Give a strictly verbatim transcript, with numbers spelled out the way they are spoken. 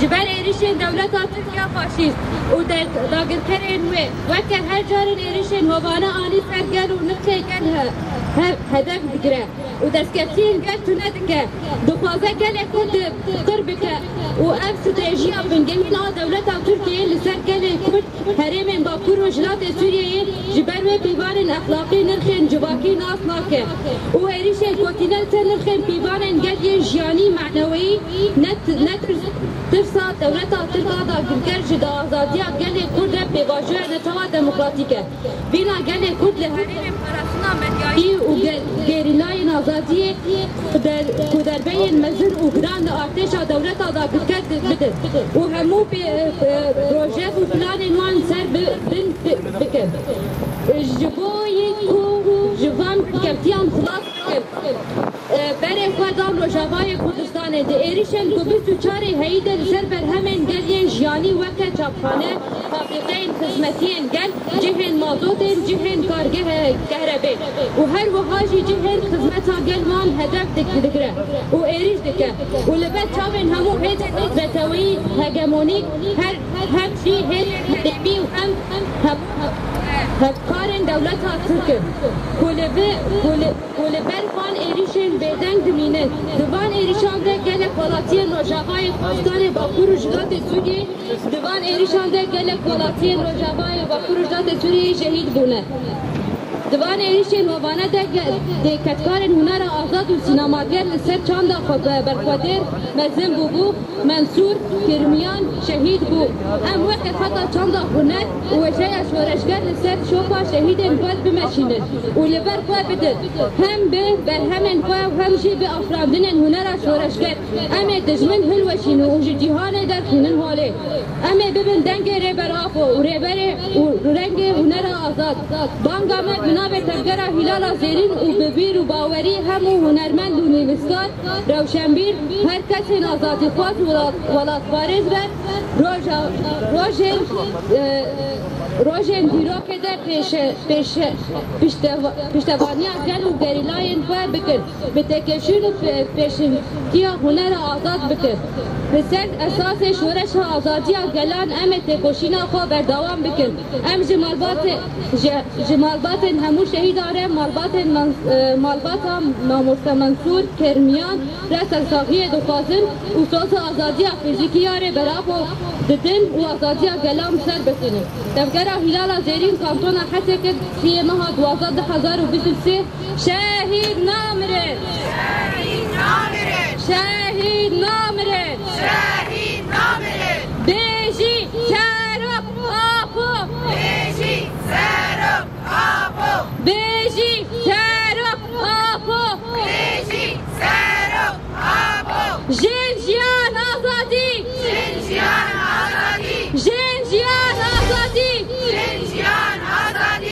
Ji ber êrişên dewleta Tirk ya faşîst û de-, dagirkerên wê, weke her carên êrişên hovane anî ser gel û nirxê gel he-, he-, hedef digire û destkeftiyên gel tune dike. Dixwaze gelê Kurd qir bike û ev stratejiya bingehîn a dewleta Tirkiyeyê li ser gelê Kurd, herêmên Bakur û Rojhilatê Sûriyeyê ji ber wê pîvanên exlaqî, nirxên civakî nas nake û êrişên kotîne li ser nirxên pîvanên gel yên jiyanî, manewiyî, ne, ne tirs-, tirsa dewleta Tirk a dagirker ji da azadiya gelê Kurd re pêvajoya netewa demokratîk e. Vîna gelê Kurd li herêmên parastina medyayî û ge-, gerîlayên azadiyê ku der-, ku derbeyên mezin û giran li artêşa dewleta dagirker di-, bidin û hemû pê-, e, e, proje û planên wan ser bi-, bin bi-, bikin. Ji bo yê ku ji van keftiyan xilas bikin. E, berê xwe dan Rojavayê Kurdistanê. Di êrişên ku bîst û çarê heyî de li ser berhemên gel yên jiyanî weke çapxane, fabrîqeyên xizmetiyên gel, cihên mazotên, cihên kargehe kehrebê û her wiha jî cihên xizmeta gel wan hedef dik-, digire û êrîş dike û li ber çavên hemû hêzên neteweyî hegemonîk, her, hem jî hêzên herêmî û hem, hem, hevkarên dewleta Tirk in ku li vi-, ku li Ku li ber van êrîşên bêdeng dimînin. Di van êrîşan de gelek welatiyên Rojavayê Kurdistanê, Bakur û Rojhilatê Sûriyê, di van êrîşan de gelek welatiyên Rojavayê Bakur û Rojhilatê Sûriyeyê şehîd bûne. Di van êrîşên hovane de ge-, dê kedkarên hunera azad û sînemager li ser çanda xwe be-, berxwedêr mezin bûbû. Mensûr Kirmiyan şehîd bû. Em weke xeta çanda huner û weşeya şoreşger li ser şopa şehîdên xwe bimeşînin û li ber xwe bidin. Hem bi berhemên xwe û hem jî bi afirandinên hunera şoreşger em ê dijmin hilweşînin û ji cîhanê derxînin holê. Em ê bibin dengê Rêber Apo û rêberê û rengê hunera azad. Banga me bi navê Tevgera Hîlala Zêrîn û bi bîr û bawerî hemû hunermend û nivîskar, rewşenbîr, her kesên azadîxwaz û welat-, welatparêz be roja, rojên, e, rojên dîrokê de pêşe-, pêşe-, pişteva-, piştevaniya gel û gerîlayên xwe bikin, bi têkoşîn û pê-, pêşîntiya hunera azad bikin. Li ser esasê şoreşa azadiya gelan em ê têkoşîna xwe berdewam bikin. Em ji malbatê, ji Ji malbatên hemû şehîdan re, malbatên Men-, e, malbata Mamoste Mensûr Kermiyan re sersaxiyê dixwazin û soza azadiya fîzîkî ya Rêber Apo didin û azadiya gelan bi ser bixînin. Tevgera Hîlala Zêrîn Kantona Hesekê siyê meha duwazdeh du hezar û bîst û sê şehîd namirin! Şehîd namirin!